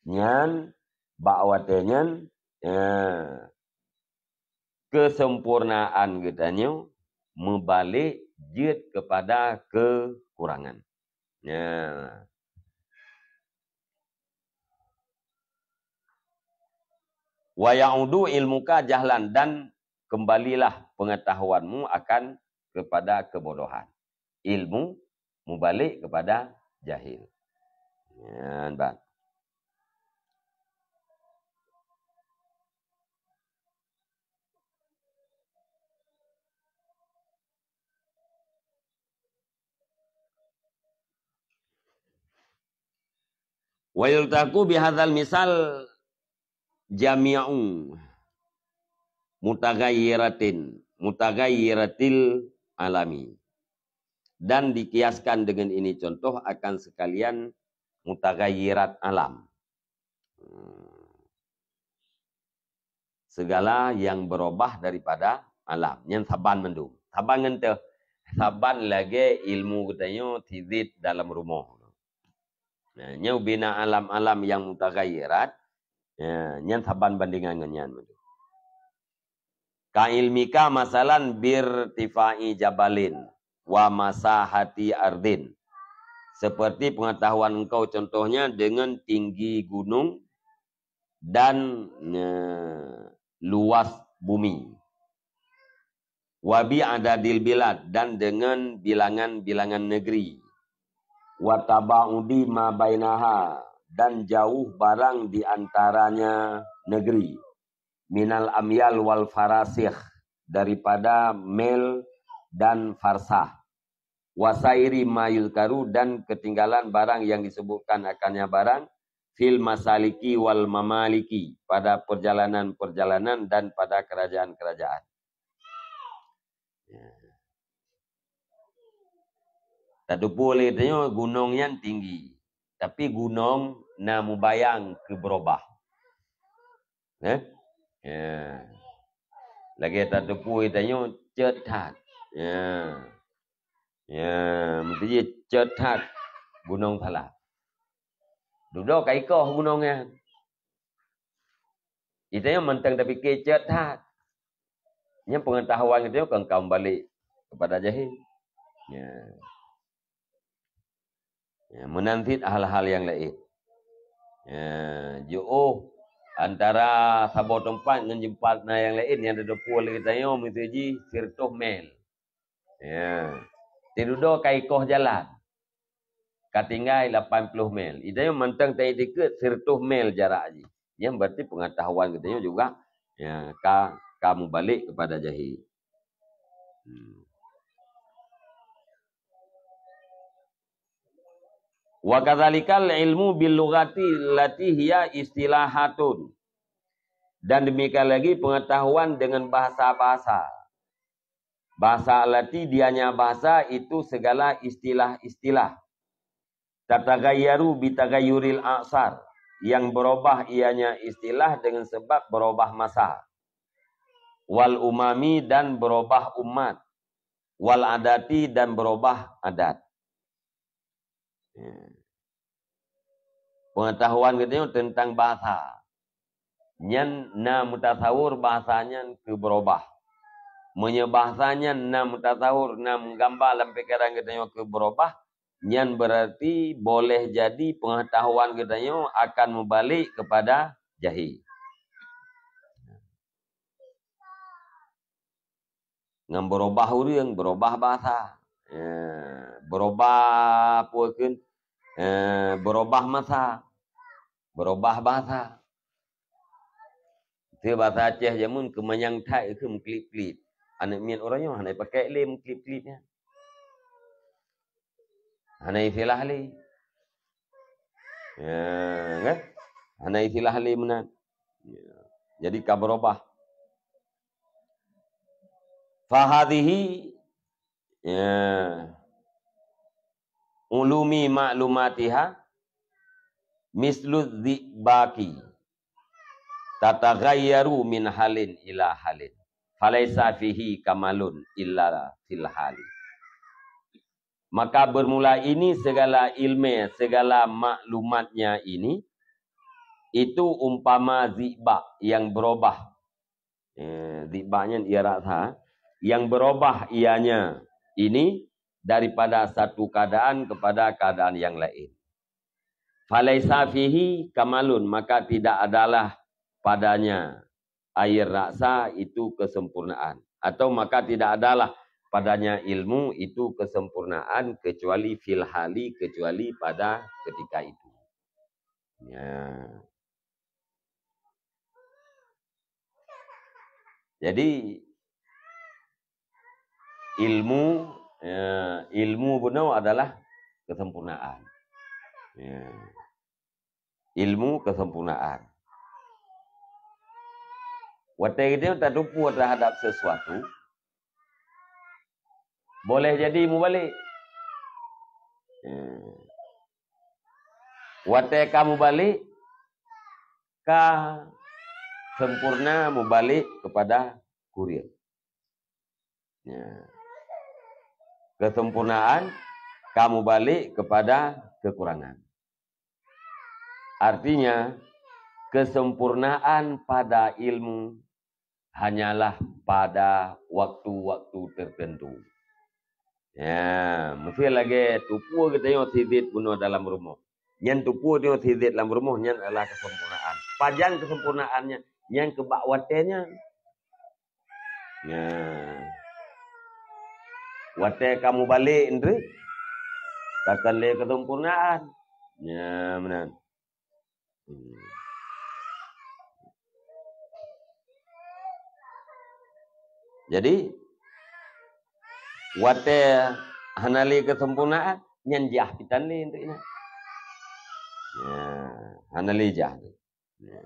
Nyan, bak watèe nyan, ya, kesempurnaan geutanyoe mubalik jeuet kepada kekurangan. Ya. Wa ya'udu ilmuka jahlan, dan kembalilah pengetahuanmu akan kepada kebodohan. Ilmu mubalik kepada jahil. Nyan ban. Wa yultaqu bihadzal misal jami'u mutaghayyiratin, mutaghayyiratil alami. Dan dikiaskan dengan ini contoh akan sekalian mutaghayyirat alam. Hmm. Segala yang berubah daripada alam. Nyan saban mandum. Saban ngon teuh. Saban lagée ilmu geutanyoe tizit dalam rumoh. Nah, nyoe bina alam-alam yang mutaghayyirat. Ya, nyan saban bandingan ngon nyan mandum. Ka ilmika masalan birtifa'i jabalin wa masahati ardin. Seperti pengetahuan engkau contohnya dengan tinggi gunung dan, eh, luas bumi. Wa bi adadil bilad, dan dengan bilangan-bilangan negeri. Wa tabaudi ma bainaha, dan jauh barang di antaranya negeri. Minal amyal wal farasikh, daripada mil dan farsah. Wasairi ma yuzkaru, dan ketinggalan barang yang disebutkan akannya barang, fil masaliki wal mamaliki, pada perjalanan-perjalanan dan pada kerajaan-kerajaan. Ya. Tateupeue lé tanyoe gunong nyan tinggi, tapi gunong na mubayang keu beurubah. Eh? Ya. Lagée tateupeue tanyoe cot that. Ya. Ya, meuteujih cot that gunong salah. Dudoe ka ikoh gunong nyan. Geutanyoe mantong tapike cot that. Nyan pengetahuan geutanyoe kon ka meubalek kepada jahil. Ya. Ya, meunan cit hal-hal nyang laén. Ya, jiôh antara saboh teumpat ngon teumpat na nyang laén nyang tateupeue lé geutanyoe meuteujih siratoh mil. Ya. Tidudoe ka ikoh jalan. Ka tinggai lapan ploh mil. Geutanyoe mantong taikot siratoh mil jarak jih. Nyan berarti pengetahuan geutanyoe juga, ya, ka, ka mubalek kepada jahil. Hmm. Wa kadzalikal ilmu bil lughati allati hiya istilahatun. Dan demikian lagi pengetahuan dengan bahasa-bahasa. Bahasa allati dianya bahasa itu segala istilah-istilah. Tataghayyaru bitaghayyuril a'sar, yang berubah ianya istilah dengan sebab berubah masa. Wal umami, dan berubah umat. Wal adati, dan berubah adat. Ya. Pengetahuan geutanyoe teuntang bahasa. Nyan na meutasawur bahasa nyan keu beurubah. Meunyoe bahasa nyan na meutasawur, na meugamba lam pikeran geutanyoe keu beurubah, nyan beurarti boleh jadi pengetahuan geutanyoe akan meubalek keupada jahil. Ngon beurubah ureuëng, beurubah bahasa. Ya, beurubah peue kheun? Eh, beurubah masa. Beurubah bahasa. Teu bahasa Aceh jameun keumanyang that kheun meuklip-klip. Aneuk miet uroe nyoe hana jipakai lé meuklip-klip nyan. Hana istilah lé. Ya, kan? Hana istilah lé meunan. Ya. Jadi ka beurubah. Fahadhihi, ya, ulumi ma'lumatiha mislu dzibaki tataghayyaru min halin ila halin. Falaisa fihi kamalun illa fil hali. Maka bermula ini segala ilmu, segala maklumatnya ini, itu umpama zibak yang berubah. Eh, zibak nyan ia raksa, yang berubah ianya ini daripada satu keadaan kepada keadaan yang lain. Falaisa fihi kamalun, maka tidak adalah padanya air raksa itu kesempurnaan. Atau maka tidak adalah padanya ilmu itu kesempurnaan kecuali fil hali, kecuali pada ketika itu. Ya. Jadi, ilmu, ya, ilmu bunoe adalah kesempurnaan. Ya. ilmu kesempurnaan. Watée geutanyoe tateupeue terhadap sesuatu, boleh jadi mubalek. Hmm. Watée ka mubalek, ka sempurna mubalek kepada kureueng. Ya. Kesempurnaan ka mubalek kepada kekurangan. Artinya, kesempurnaan pada ilmu hanyalah pada waktu-waktu tertentu. Ya, miseu lagée teupeue geutanyoe sidet bunoe dalam rumoh. Nyan teupeue geutanyoe sidet lam rumoh nyan adalah kesempurnaan. Pajan kesempurnaan nyan? Nyan keu bak watée nyan. Ya. Watée ka mubalek, Indri, ka kon lé kesempurnaan. Ya, meunan. Hmm. Jadi, watée hana lé kesempurnaan, nyan jah pitan lé untuk ingat. Ya, hana lé jah tu. Ya.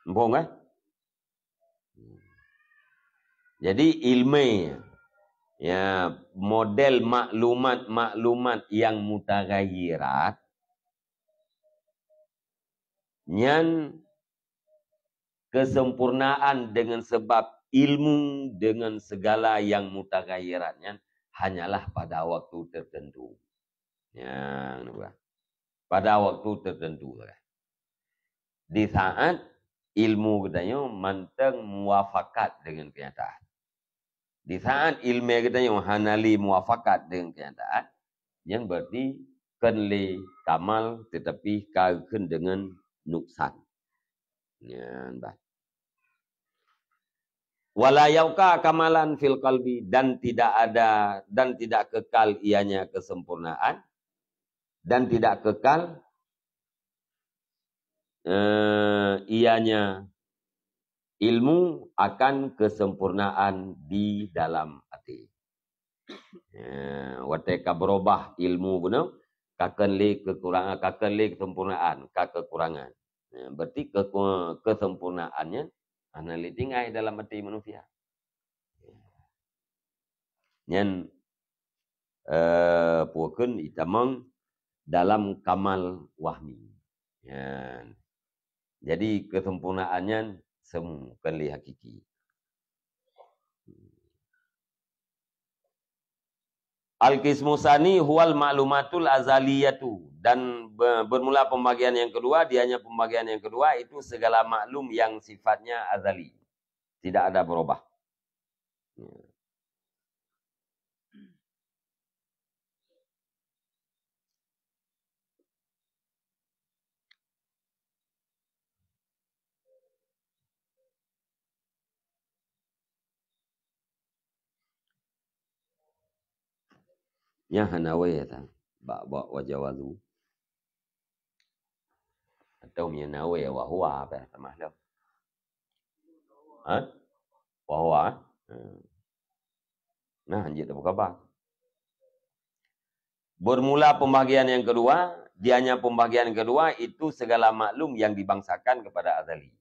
Muphom, kan? Jadi, ilmu, ya, model maklumat-maklumat yang mutaghayyirat, nyan kesempurnaan dengan sebab ilmu dengan segala yang mutaghayyirat nyan hanyalah pada waktu tertentu. Nyan, pada waktu tertentu. Di saat ilmu geutanyoe mantong muafakat dengan kenyataan. Di saat ilmu geutanyoe hana lé muafakat dengan kenyataan, nyan berarti kon lé kamal tetapi ka kheun dengan nuksan. Nyan bah. Wala yabqa kamalan fil qalbi, dan tidak ada, dan tidak kekal ianya kesempurnaan, dan tidak kekal, eh, ianya ilmu akan kesempurnaan di dalam hati. Eh, watée ka berubah ilmu bunoe, ka kon lé kekurangan, ka kon lé kesempurnaan, ka kekurangan. Eh, berarti keku-, kesempurnaan nyan hana lé tinggai dalam hati manusia. Nyan, eh, pue kheun itamong dalam kamal wahmi. Nyan. Jadi, kesempurnaan nyan semu, kon lé hakiki. Al-qismu tsani huwal ma'lumatul azaliyatu. Dan be-, bermula pembagian yang kedua, dianya pembagian yang kedua itu segala maklum yang sifatnya azali. Tidak ada berubah. Ya. Nyan hana wée ta, bak, bak wajawazu. Atau meunyoe na wée, wa huwa, apa tamah lom. Ha? Wa huwa, eh? Hmm. Nah, hanjeuet tabuka bab. Bermula pembahagian yang kedua, dianya pembahagian yang kedua itu segala maklum yang dibangsakan kepada azali.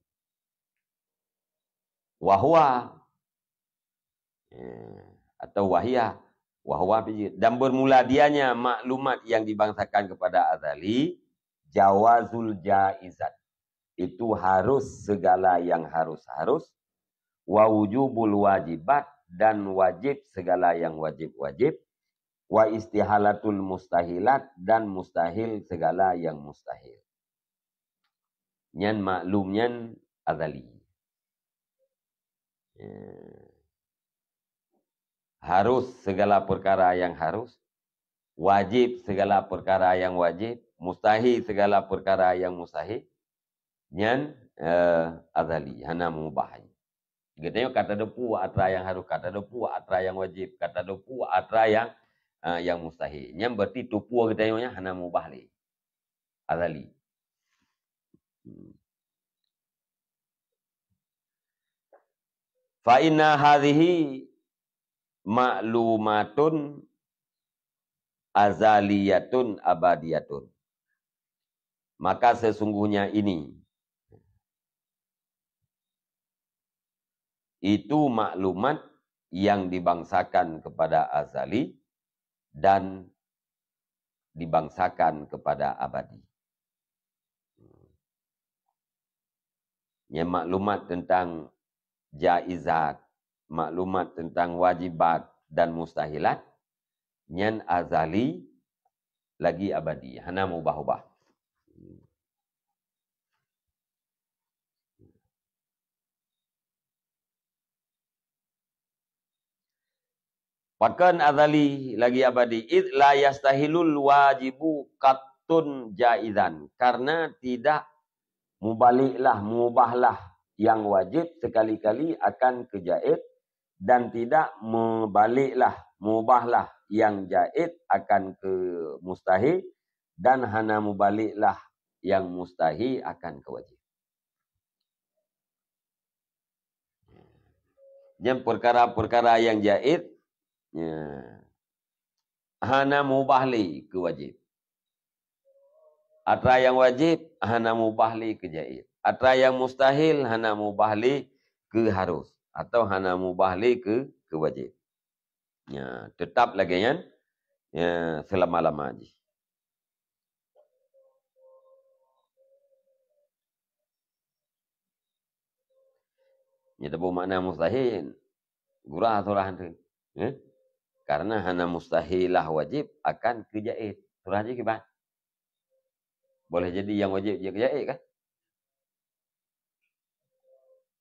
Wa huwa, eh, atau wa hiya, wa huwa fi-, dan bermula dianya maklumat yang dibangsakan kepada azali, jawazul jaizat. Itu harus segala yang harus-harus, wa wujubul wajibat, dan wajib segala yang wajib-wajib, wa istihalatul mustahilat, dan mustahil segala yang mustahil. Nyan maklum nyan azali. Ya. Harus segala perkara yang harus, wajib segala perkara yang wajib, mustahil segala perkara yang mustahil. Nyan, eh, azali, hana meubah. Geutanyoe ka tateupeue atra nyang harus, ka tateupeue atra nyang wajib, ka tateupeue atra nyang, eh, nyang mustahil. Nyan berarti teupeue geutanyoe nyan hana meubah lé. Azali. Hmm. Fa inna hadhihi ma'lumatun azaliyatun abadiyatun. Maka sesungguhnya ini, itu maklumat yang dibangsakan kepada azali dan dibangsakan kepada abadi. Nyan maklumat tentang jaizat, maklumat tentang wajibat dan mustahilat, nyan azali lagi abadi, hana mubah-ubah. Pakon azali lagi abadi? Id la yastahilul wajibu qattun jaizan. Karena tidak mubaliklah, mengubahlah yang wajib sekali-kali akan keu jaiz, dan tidak mubaliklah, mengubahlah yang jaiz akan keu mustahil, dan hana mubaliklah yang mustahil akan keu wajib. Nyan peukara-peukara nyang jaiz, ya, hana mubah lé keu wajéb. Atra nyang wajéb hana mubah lé keu jaiz. Atra nyang mustahil hana mubah lé keu harus, atau hana mubah lé keu, keu wajéb. Ya, teutap lagée nyan, ya, seulama-lama jih. Nyan teupeue makna mustahil. Gura surah tu. Eh? Karena hana mustahil lah wajib akan keu jaiz. Surah jih kiban. Boleh jadi nyang wajib jeuet keu jaiz kan?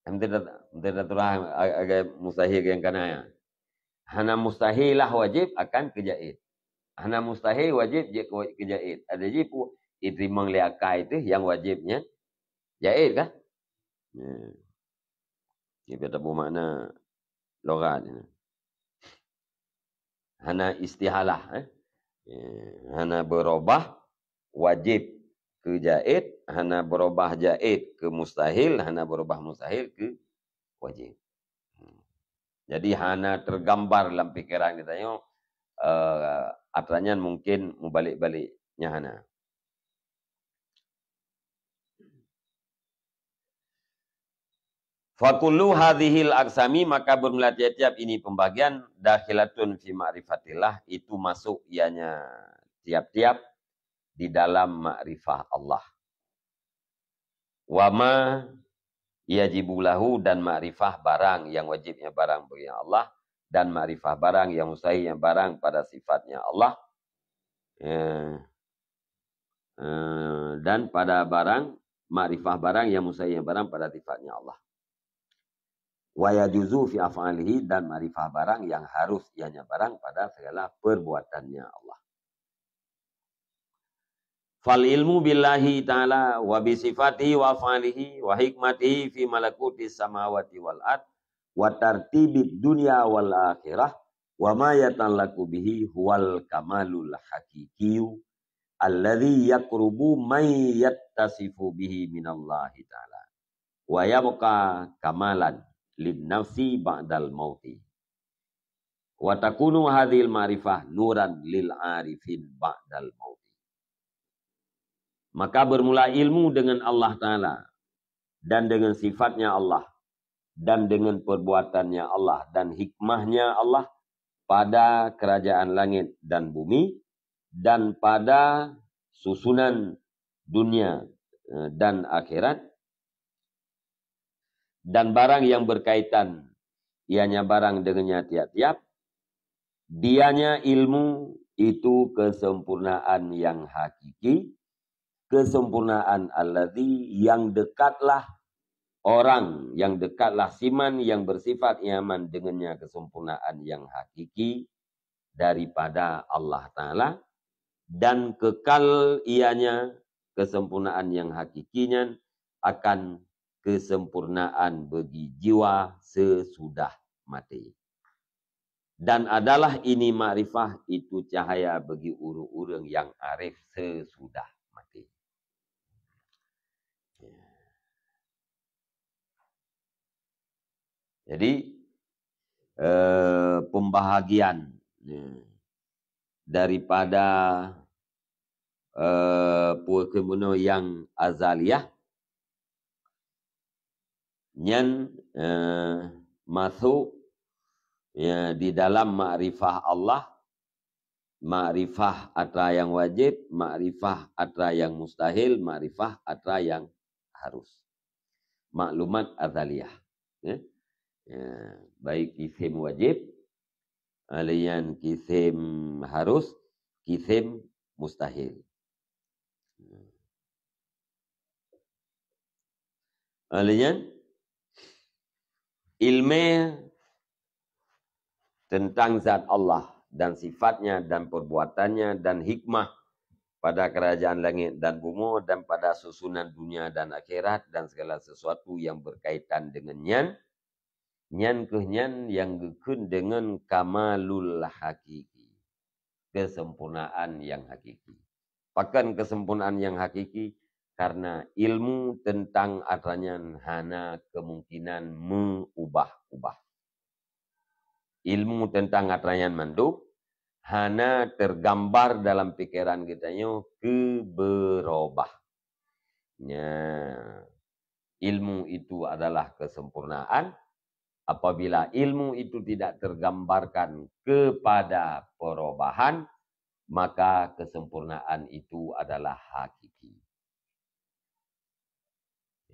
Meuteun tat-, meuteun tat surah ag-, agak mustahil nyang kana ya. Hana mustahil lah wajib akan keu jaiz. Hana mustahil wajib jeuet keu, keu jaiz. Ada jih pu-, iteurimong lé akai teuh nyang wajib nyan jaiz kan? Ya. Nyan teupeue makna lughat nyan. Hana istihalah, eh. Ya, hana beurubah wajib keu jaiz, hana beurubah jaiz keu mustahil, hana beurubah mustahil keu wajib. Hmm. Jadi hana teugambar lam pikeran geutanyoe, eh, atra nyan mungkin mubalik-balik, nyan hana. Fakullu hadzihil aqsami, maka bermula tiap-tiap ini pembagian, dakhilatun fi ma'rifatillah, itu masuk ianya tiap-tiap di dalam makrifah Allah. Wa ma yajibu lahu, dan makrifah barang nyang wajibnya barang bagi Allah, dan makrifah barang nyang mustahilnya barang pada sifatnya Allah. Ya. Eh, dan pada barang, makrifah barang nyang mustahilnya barang pada sifatnya Allah. Wa yajuzu fi af'alihi, dan makrifah barang nyang harus ianya barang pada segala perbuatannya Allah. Fal ilmu billahi ta'ala wa bi sifatihi wa af'alihi wa hikmatihi fi malakutis samawati wal ard wa tartibid dunya wal akhirah wa ma yata'allaqu bihi huwal kamalul haqiqiyyu alladzi yaqrubu man yattasifu bihi minallahi ta'ala wa yabqa kamalan lin nafsi ba'dal mauti. Wa takunu hadzihil ma'rifah nuran lil arifin ba'dal mauti. Maka bermula ilmu dengan Allah Ta'ala dan dengan sifatnya Allah dan dengan perbuatannya Allah dan hikmahnya Allah pada kerajaan langit dan bumi dan pada susunan dunia, eh, dan akhirat, dan barang yang berkaitan ianya barang dengannya tiap-tiap, dianya ilmu itu kesempurnaan yang hakiki, kesempurnaan alladzi yang dekatlah orang, yang dekatlah siman yang bersifat nyaman dengannya kesempurnaan yang hakiki daripada Allah Ta'ala, dan kekal ianya kesempurnaan yang hakiki nyan akan kesempurnaan bagi jiwa sesudah mati. Dan adalah ini makrifah itu cahaya bagi ureuëng-ureuëng yang arif sesudah mati. Jadi, eh, pembahagian, ya, daripada, eh, peue kheun bunoe nyang azaliyah, nyan, eh, masuk, ya, di dalam makrifah Allah, makrifah atra nyang wajib, makrifah atra nyang mustahil, makrifah atra nyang harus. Maklumat azaliyah. Ya. Ya, baik isim wajib, laén isim harus, isim mustahil. Laén nyan, ilmu tentang zat Allah dan sifatnya dan perbuatannya dan hikmah pada kerajaan langit dan bumoe dan pada susunan dunia dan akhirat dan segala sesuatu yang berkaitan dengan nyan, nyan kheueh nyan nyang geukheun deungon kamalul hakiki, kesempurnaan yang hakiki. Pakon kesempurnaan yang hakiki? Karena ilmu tentang atra nyan hana kemungkinan meuubah-ubah. Ilmu tentang atra nyan mandum hana tergambar dalam pikiran geutanyoe keu beurubah. Nya, ilmu itu adalah kesempurnaan. Apabila ilmu itu tidak tergambarkan kepada perubahan, maka kesempurnaan itu adalah hakiki.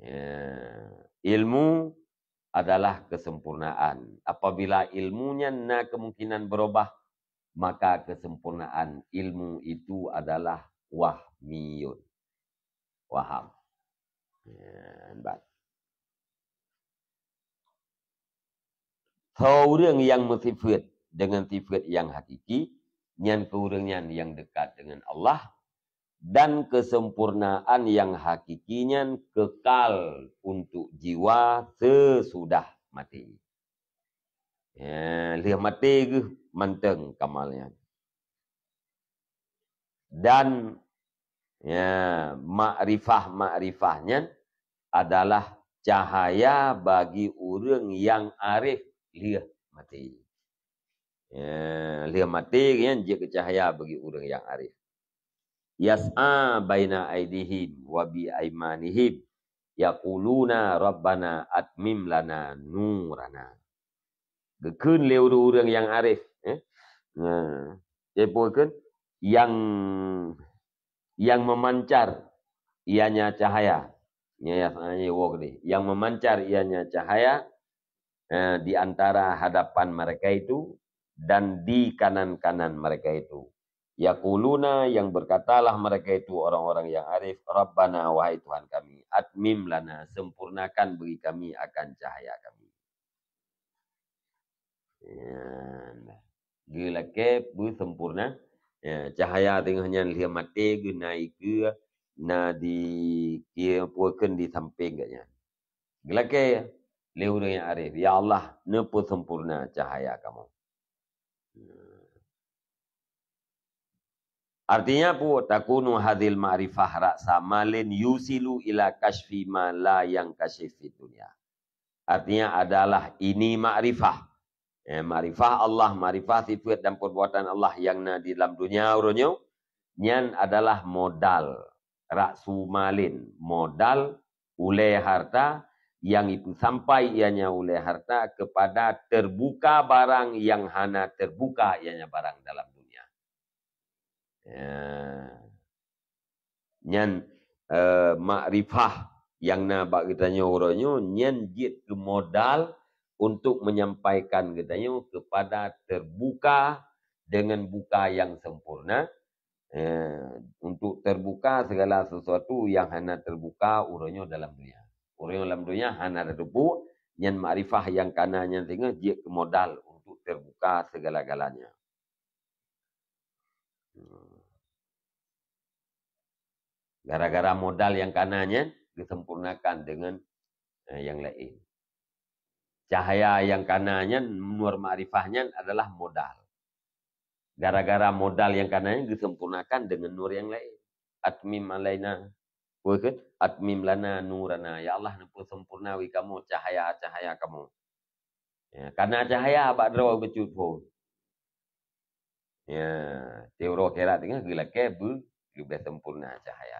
Ya, ilmu adalah kesempurnaan. Apabila ilmu nyan na kemungkinan berubah, maka kesempurnaan ilmu itu adalah wahmiyun. Waham. Ya, hebat. Soe ureuëng nyang meusifeuet deungon sifeuet nyang hakiki, nyan keu ureuëng nyan nyang dekat deungon Allah, dan kesempurnaan nyang hakiki nyan kekal untuk jiwa sesudah maté. Ya, lheueh maté geuh mantong kamal nyan. Dan, ya, makrifah-makrifah nyan adalah cahaya bagi ureuëng nyang arif lheueh maté. Ya, lheueh maté nyan jeuet keu cahaya bagi ureuëng nyang arif. Yas'a baina aidihim wa bi aimanihim, yaquluna rabbana atmim lana nurana. Geukheun lé ureuëng-ureuëng nyang arif, eh? Nah, peue kheun? Nyang, nyang memancar ianya cahaya. Nya, ya, ya, wo keudeh. Nyang memancar ianya cahaya, eh, di antara hadapan mereka itu dan di kanan-kanan mereka itu. Yaquluna, yang berkatalah mereka itu orang-orang yang arif, "Rabbana, wahai Tuhan kami, atmim lana, sempurnakan bagi kami akan cahaya kami." Ya, nah. Geulakée beusempurna. Ya, cahaya teungoh nyan lheueh maté geuh na ikeue, na di kieu peue kheun di sampéng geuh nyan. Geulakée lé ureuëng nyang arif, "Ya Allah, neupeusempurna cahaya kamoe." Artinya peue? Takunu hadzil ma'rifah ra'sa malin yusilu ila kasyfi ma la yangkasyif fid dunya. Artinya adalah ini makrifah. Eh, makrifah Allah, makrifah sifat dan perbuatan Allah yang na di dalam dunia uroe nyoe, nyan adalah modal, ra'su malin, modal ulée harta yang itu sampai ianya ulée harta kepada terbuka barang yang hana terbuka ianya barang dalam dunia. Ya. Nyan, eh, makrifah nyang na bak geutanyoe uroe nyoe, nyan jeuet keu modal untuk menyampaikan geutanyoe kepada terbuka dengan buka yang sempurna, eh, untuk terbuka segala sesuatu yang hana terbuka uroe nyoe dalam dunia. Uroe nyoe dalam dunia hana teupeu, nyan makrifah nyang kana nyan singoh jeuet keu modal untuk terbuka segala-galanya. Gara-gara modal nyang kana nyan geusempurnakan deungon, eh, nyang laén. Cahaya nyang kana nyan, nur makrifah nyan adalah modal. Gara-gara modal nyang kana nyan geusempurnakan deungon nur nyang laén. Atmim alaina, peue kheun? Atmim lana nurana. Ya Allah, neupeusempurna bagi kamoe cahaya-cahaya kamoe. Ya, kana cahaya bak droe bacut phon. Ya, watée uroe akhirat teungoh geulakée beu-, leubeh sempurna cahaya.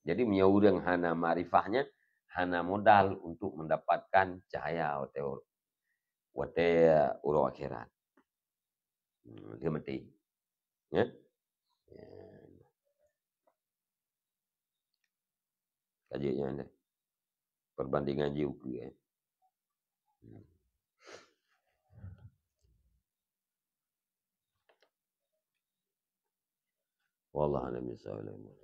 Jadi, meunyoe ureuëng hana makrifah nyan, hana modal untuk mendapatkan cahaya watée, watée uroe akhirat. Hmm, dia mati. Ya? Ya. Ka jeuet nyan deh. Perbandingan jih ukeue, eh. Hmm. Wallahu a'lam bishawab.